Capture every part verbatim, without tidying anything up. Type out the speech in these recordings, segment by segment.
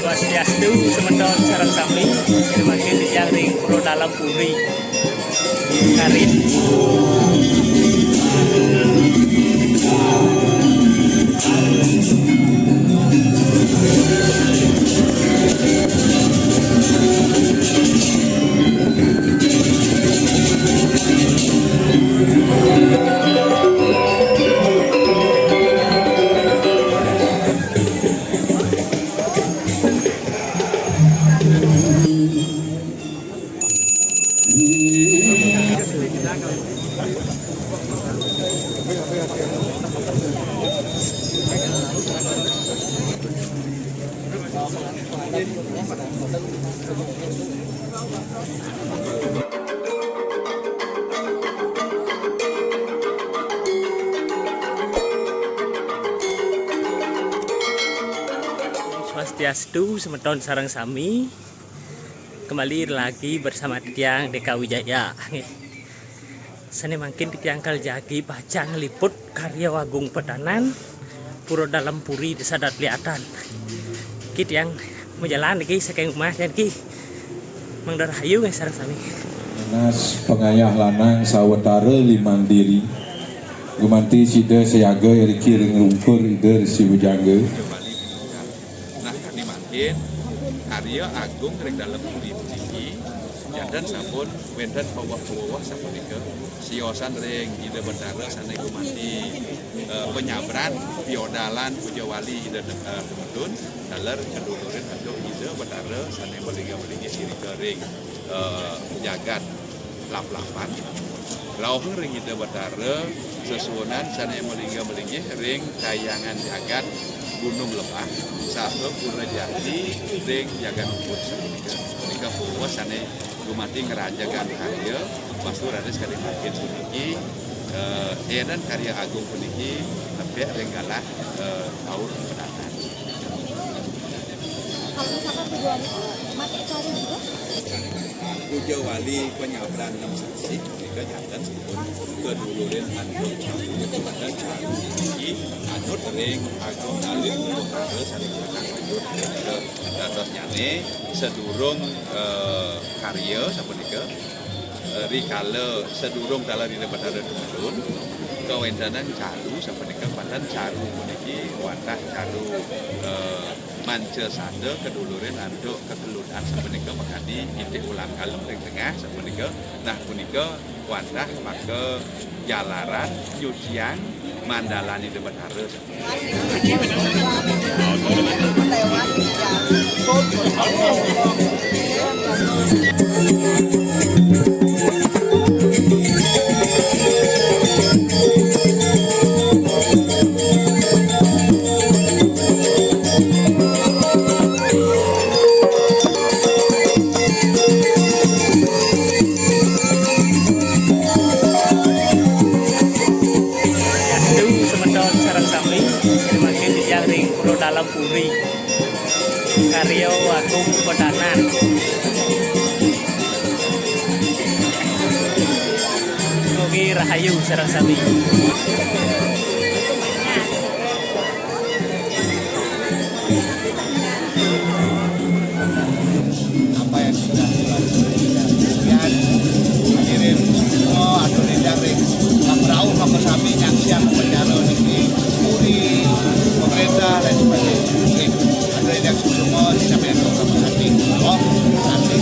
Swastiastu semeton sareng sami, mangkin titiang ring Pura Dalem Puri. Karit. Swastiastu, semeton sareng sami. Kembali lagi bersama titiang D K Wijaya. Nggih. Sane mangkin titiang kal jagi pacang ngliput karya Agung Petanan, Pura Dalem Puri Desa Datliatan. Niki tiang majalan niki saking umah niki. Mangda rahayu nggih sareng sami. Nanas pangayah lanang sawetara limang diri. Gumanti sida sayaga iriki ring rungkur Ida Resi Bujangga. Nah, kadi mangkin, karya agung ring dalem puri puniki, janten sampun wenten paweh-paweh sapunika, siosan ring Ida Betara sane gumanti, eh, panyabran, piodalan, puja wali Ida, eh, Temedun, taler kadulurin antuk Ida Betara sane malingga-malinggih irika ring, eh, jagat Laplapan, rauh ring Ida Betara sesuunan sane malingga-malinggih ring Kahyangan Jagat Gunung Lebah, saha Pura Jati ring Jagat Ubud sapunika. Punika paweh sane gumanti ngrajegang karya, wastu raris kadi mangkin puniki, eh, eden karya agung puniki nepek ring galah, eh, kaur pedanan. Kalau misalkan tujuan itu pakai cari juga? Puja wali panyabran nem sasih, punika janten sampun kadulurin antuk caru, janten caru puniki anut ring agung alit Betara sane kalangan antuk. Dadosnyane sadurung, eh, karya sapunika, eh, rikala sadurung taler Ida Betara Temedun, kawentenan caru sapunika, panten caru puniki wantah caru, eh, manca sada kadulurin antuk kekeludan sapunika, makadi indik ulam kalem ring tengah sapunika. Nah, punika wantah maka jalaran nyuciang mandalan Ida Betara. Swastiastu, semeton sareng sami, mangkin titiang ring Pura Dalem Puri. Karya Agung Petanan. Mugi rahayu sareng sami. Apa yang sudah dilakukan. Kemudian kirim semua atau tidak ring. Yang berau maka sami nyaksian penjara niki, puri, pemerintah dan sebagainya. Oke. Atau tidak semua tidak berlaku sama sami. Oh, sami.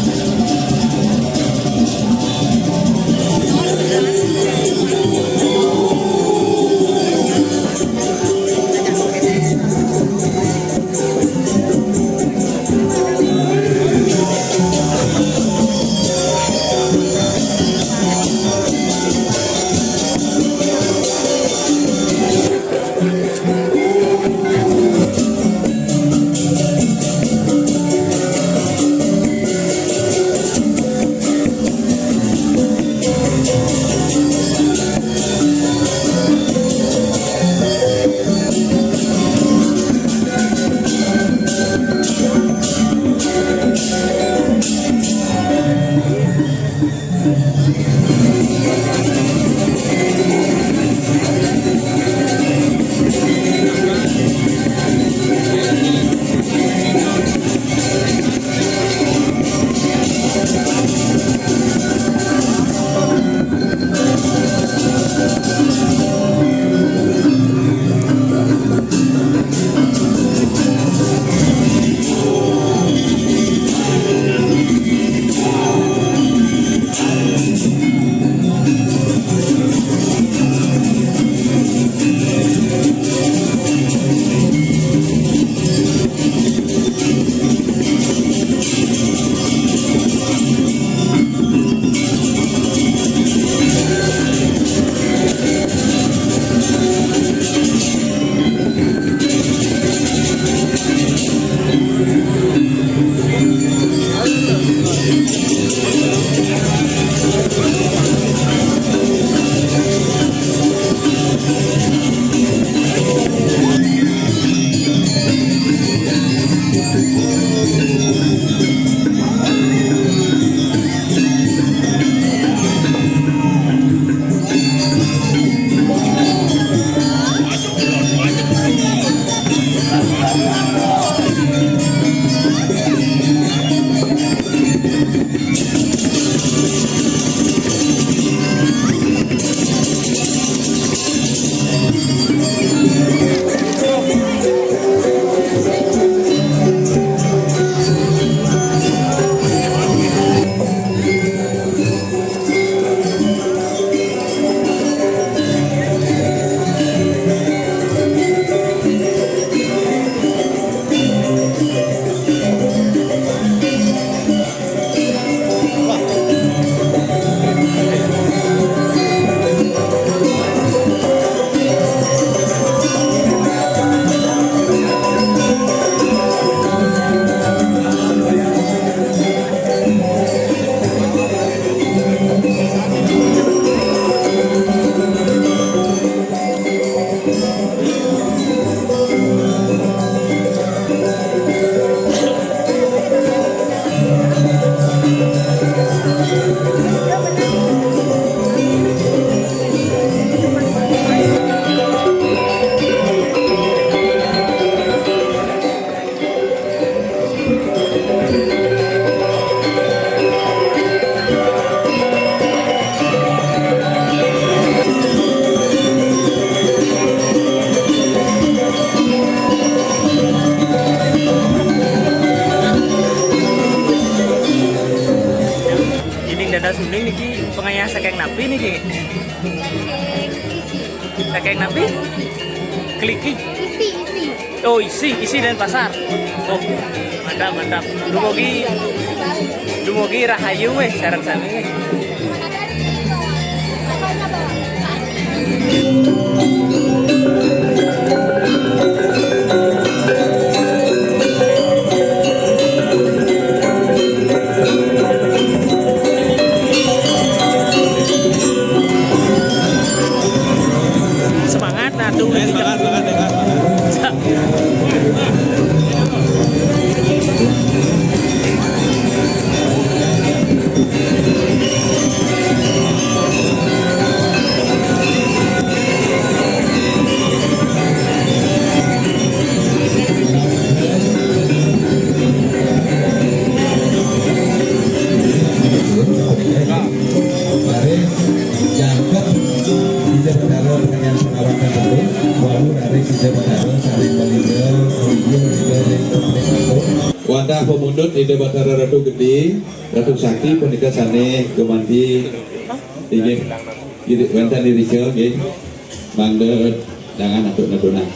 Ini dados uning niki pangayah saking napi niki? Saking isi. Saking napi? Kliki. Isi, isi. Oh, isi, isi Denpasar. Oh, mantap, mantap. Dumugi, dumugi rahayu wéh sareng sami. Semangat, nah, tuh. Eh, semangat, semangat, semangat. Mari, jangkep, kita bertaruh dengan pengawasan dulu, baru dari kita bertaruh saling melihat, video juga dari pemerintah. Wantah pamundut Ida Batara Ratu Gedé, Ratu Sakti punika sané gumanti inggih iri-, wénten irika nggih. Mangda dangan antuk nedunang.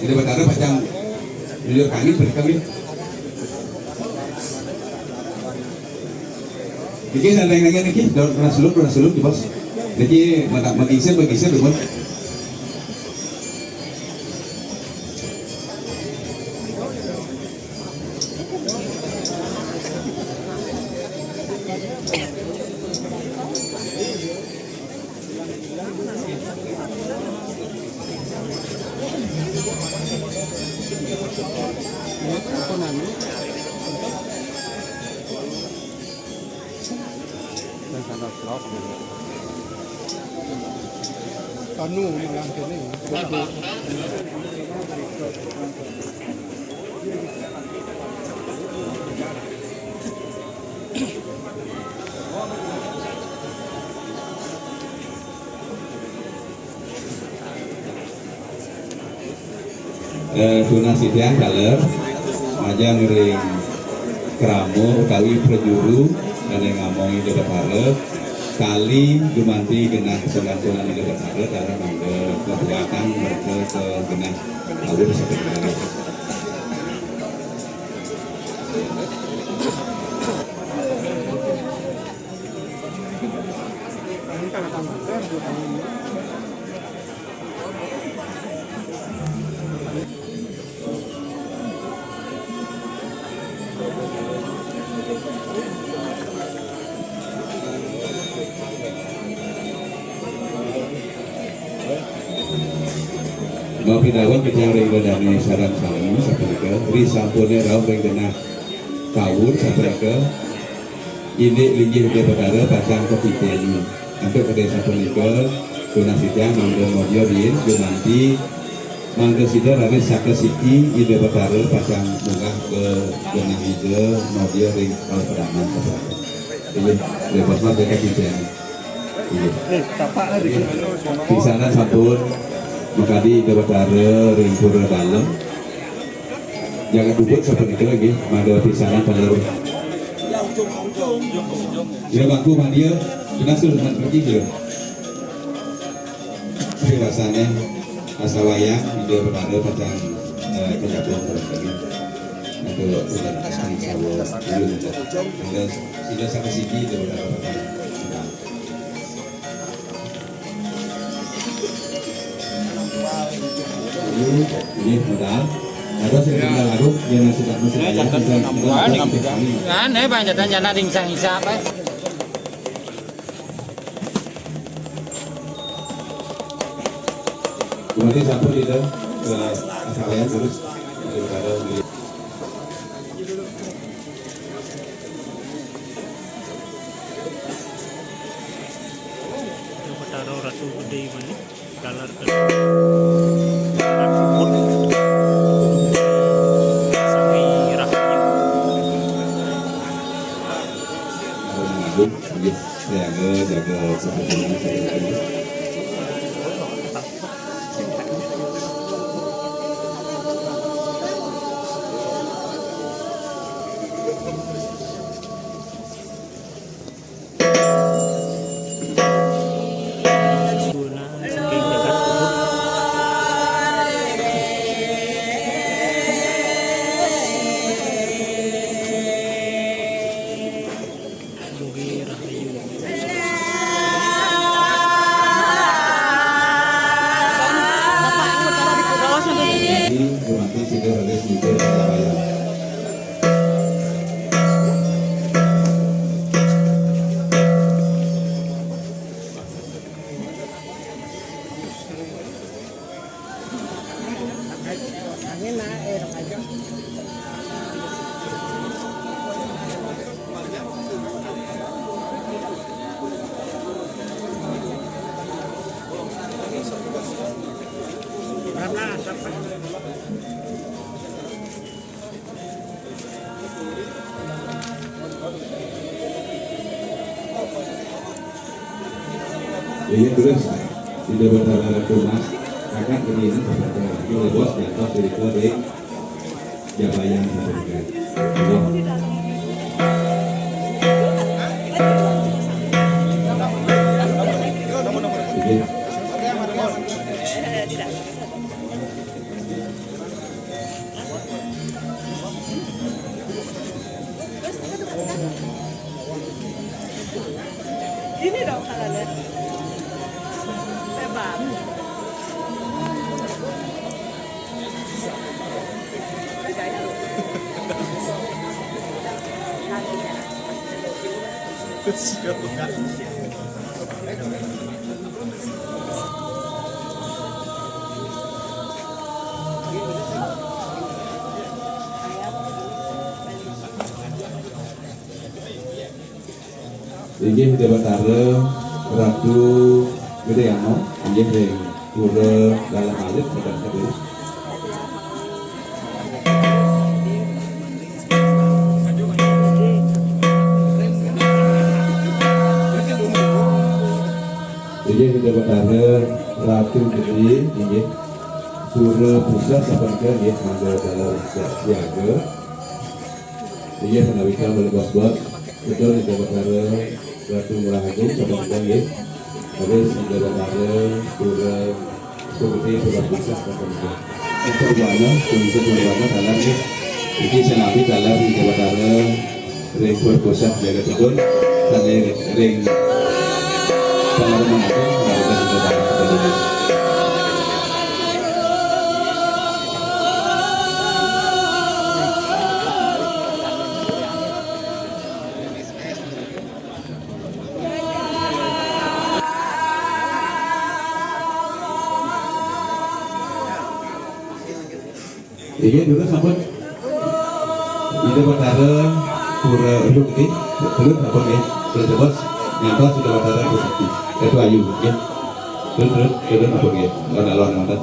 Ida Batara pacang jujur kami, berikan kami. Niki santai nanya niki, daun kena seluk, kena seluk di bos. Niki mata magisir, magisir di bos. Anu, yang kene. Eh, tunas titiang taler, majeng ring krama utawi prajuru, sané ngamong Ida Batara, kali gumanti genah pagantungan Ida Batara, taler mangda kabuatan merga ka genah awur sabenera. Mapidawuh kecang ring dané sareng sami sapunika, risampuné rauh ring genah kawur sapunika, indik linggih Ida Betara pacang katiteni. Antuk kedéh sapunika, tunas titiang mangda modia riin gumanti, mangda sida raris saka siki Ida Betara pacang munggah ka genah Ida modia ring padaman sapunika. Inggih, Ida Betara katiteni. Inggih. Pisanan sampun makadi Ida Betara ring pura dalem. Jagat Bubut sapunika inggih, mangda pisanan taler. Ya, bangku mangda, tunas, tunas, pergi, ya. Piwasané, asawayang Ida Betara pacang, eh, kajaba. Atur, atur, sawa, dulu. Mangda sida saka siki Ida Betara pacang. Ini, ini modal. Ada sing tinggal lagu, yang masih tak masih ada, tinggal, tinggal, tinggal. Nah, nih, banyak tanya, nada ring sang isap, eh. Berarti sampun kita ke asawayang terus daripada beli. Betara Ratu Gedé malih, galar ke Ratu Pun. Sami rahayu. Jaga, jaga kepentingan saya. Mugi rahayu. Ini berarti sudah ada di dalam. Iya, terus, Ida Betara Ratu Mas, kakak ini, ini, ini, bos, jatuh dari kode, jabayan, iya. Iya. Gini dong tangannya. Lebar. Siap. Inggih Ida Betara Ratu Gedé Anom, inggih ring Pura Dalam Alit, sedang kedua. Inggih Ida Betara Ratu Gedé, inggih Pura Puseh sapunika, inggih mangga dalam siaga. Inggih menawi kang malih bos-bos, betul Ida Betara Ratu Ngurah Agung sapunika, inggih. Terus Ida Betara Pura Putri Pura Puseh sapunika. Purwana, punika Purwana taler, nggih. Iki sinapi taler Ida Betara ring Pura Puseh jagatipun, sané ring Iya, dulu sampun. Ida Batara pura dulu gitu. Dulu sampun ya. Dulu coba. Nyantos Ida Batara pura. Itu ayu ya. Dulu, dulu, dulu sampun ya. Lawan, lawan, lawan.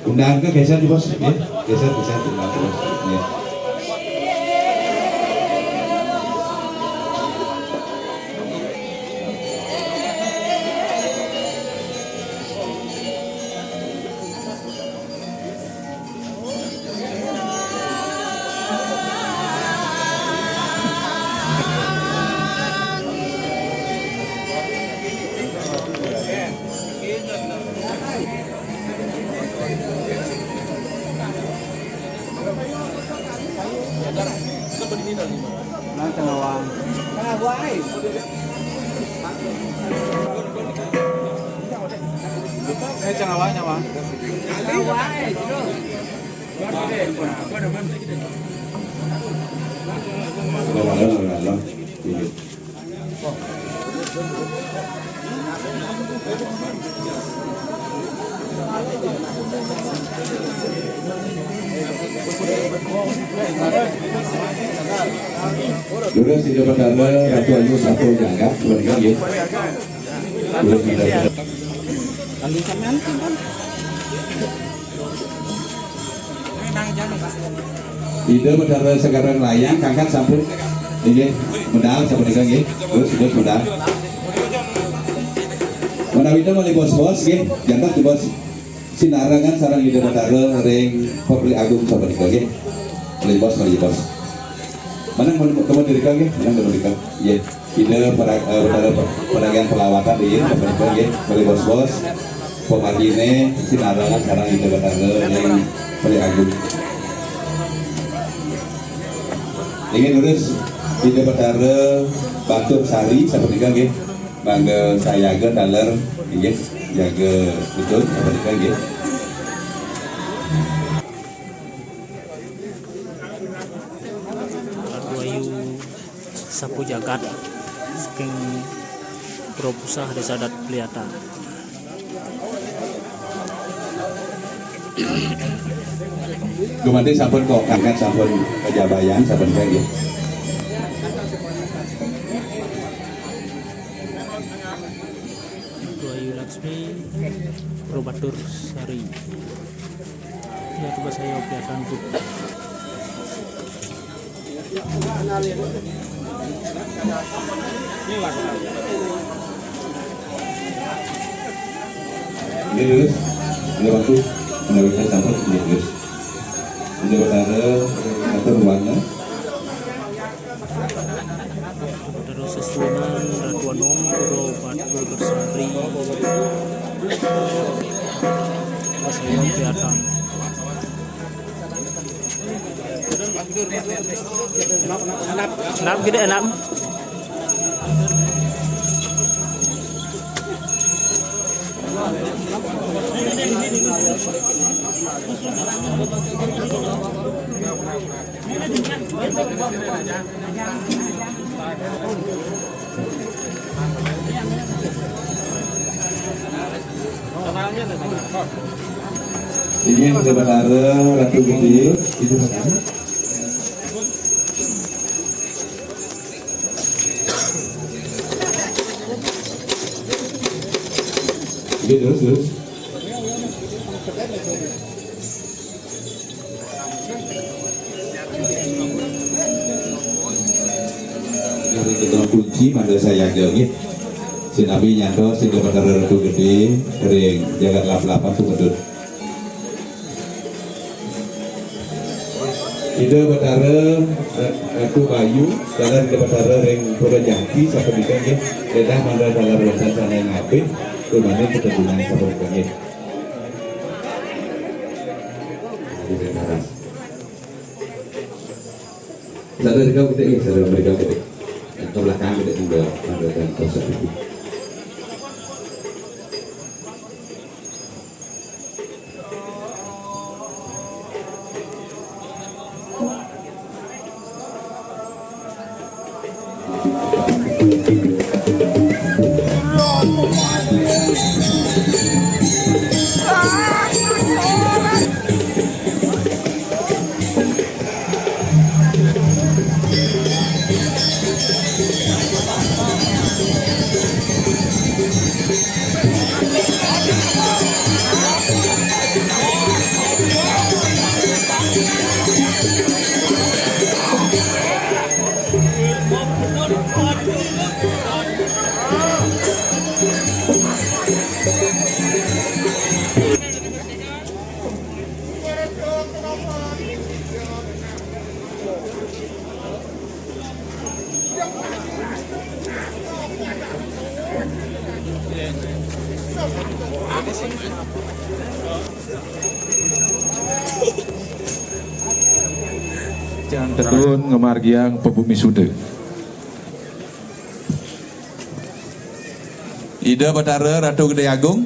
Undangan ke geser di bos ya. Geser, geser, undangan ke bos. Ya. Nah, cengawang. Eh, cengawang, cengawang. Durus Ida Batara Ratu Ayu sampun nyanggap, sebenarnya nggih. Durus Ida. Ida Batara Segara Layang, kangkat sampun. Inggih, medal sapunika nggih. Terus, terus medal. Menawi ida malih bos-bos nggih, janten bos. Sinarengan sareng Ida Batara ring Pepri Agung sapunika nggih. Malih bos, malih bos. Manang mun, mun, nggih, manang mun, nggih. Ida para, eh, para, para yang pelawatan, iya, sapunika nggih, malih bos-bos. Pamargine sinarengan sareng Ida Batara ring Pepri Agung. Inggih, terus Ida Batara Batur Sari sapunika nggih. Mangga sayaga taler inggih, jaga betul sapunika nggih. Ratu Ayu Sapu Jagat saking Pura Pusah, Desa Adat Pliata. Gumanti sampun kok angkat sampun kajabayan sampun nggih. Ratu Ayu Laksmi, Pura Batur Sari. Ya, coba saya oke akan tuh. Ini terus, ini waktu, ini waktu sampai ini terus. Ini Batara, atur warna. Terus sesuunan Ratu Anom, Pura Batur Bersari. Pas saya kelihatan. Enam gede, enam. Ini Ida Batara Ratu Gede, itu Batara. Oke, terus, terus. Dari Ketua Kunci, mangga sayaga nggih. Sinabi nyantos Ida Batara Ratu Gede ring jagat lap-lapan tuh medun. Ida Batara Ratu Bayu, dalan Ida Batara ring Pura Jati sapunika nggih. Kedah mangga dalan wonten sané ngabih, tumanding ketedunan sapunika nggih. Sadar kau kita ini, sadar mereka kita. Ke belakang kita tinggal, tinggalkan konsep itu. Cang Tedun ngamargiang pabumi suda. Ida Batara Ratu Gedé Agung.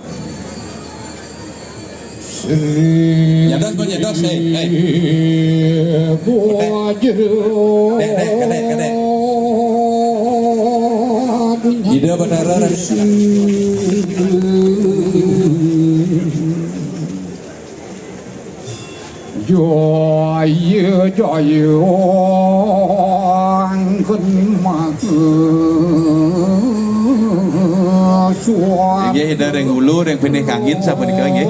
Nyados, Bang, nyados, eh, eh. Kedék. Kedék, kedék, kedék. Ida Batara Ratu. Jaya, jaya, angken maka suami. Inggih, Ida ring hulu, ring pinih kangin, sapunika, nggih.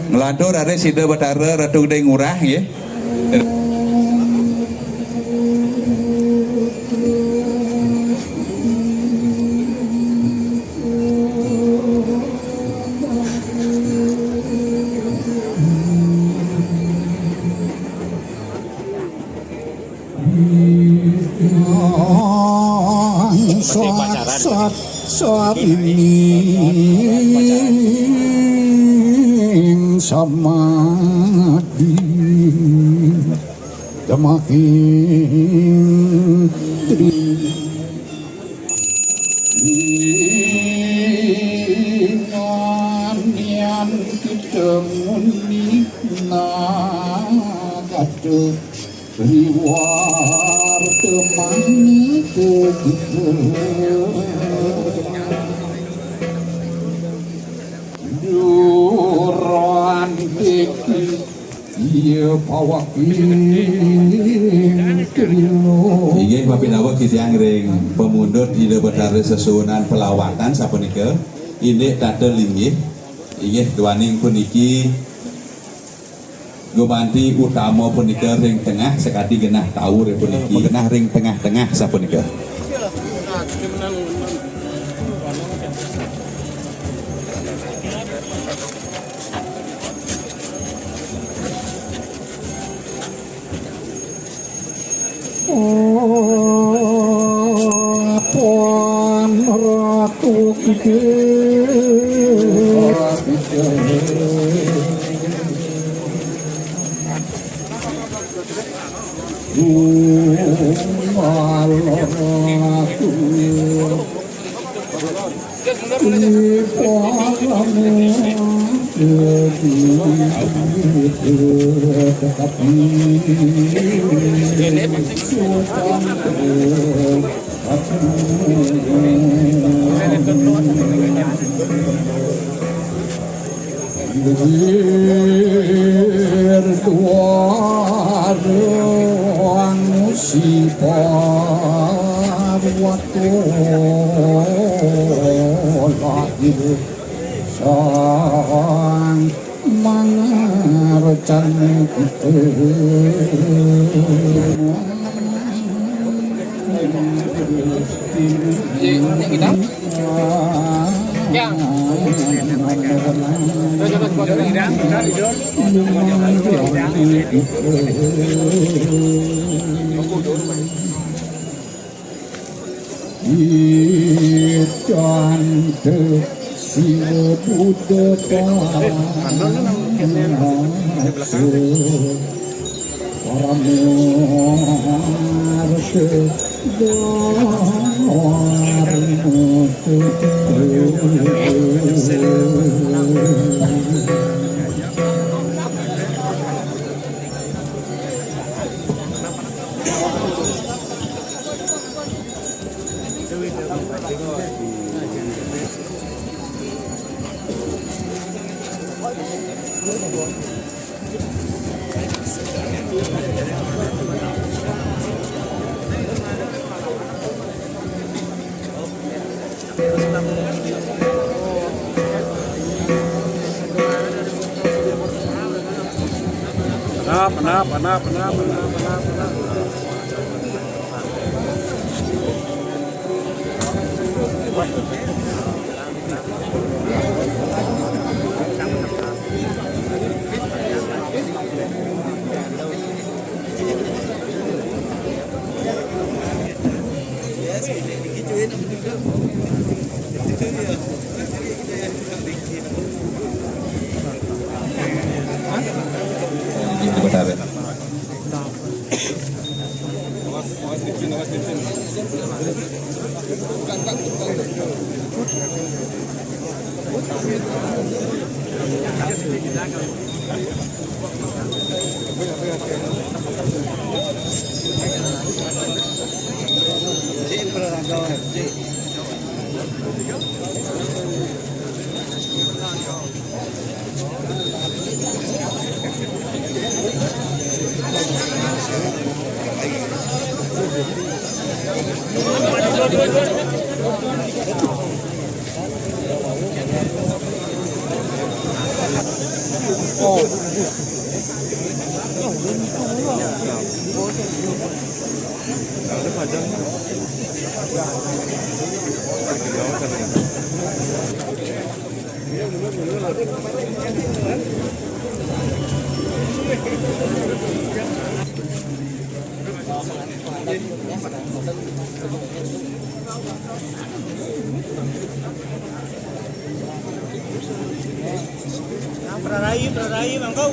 Nglantur raris Ida Batara Ratu Gedé Ngurah, nggih. Sat, sat, sat ini samadhi. Damaking tri. Ingan yan kita muni nagada riwar temani kita. Duran deki. Iya, pawaking trilo. Inggih, mapinaweg titiang ring pamundut Ida Betara sesuunan pelawatan sapunika. Indik tata linggih. Inggih, duaning puniki gumanti utama punika ring tengah sakadi genah tawur puniki. Genah ring tengah-tengah sapunika. Apan Ratu Gedé. Dumalah. Lir duarang si Parwata lahir sang mangarcan kita. Icanta Siwa Buddha Paramahansa. Anap, anap, anap, anap, anap, anap, anap. Prarai, prarai, mangkau.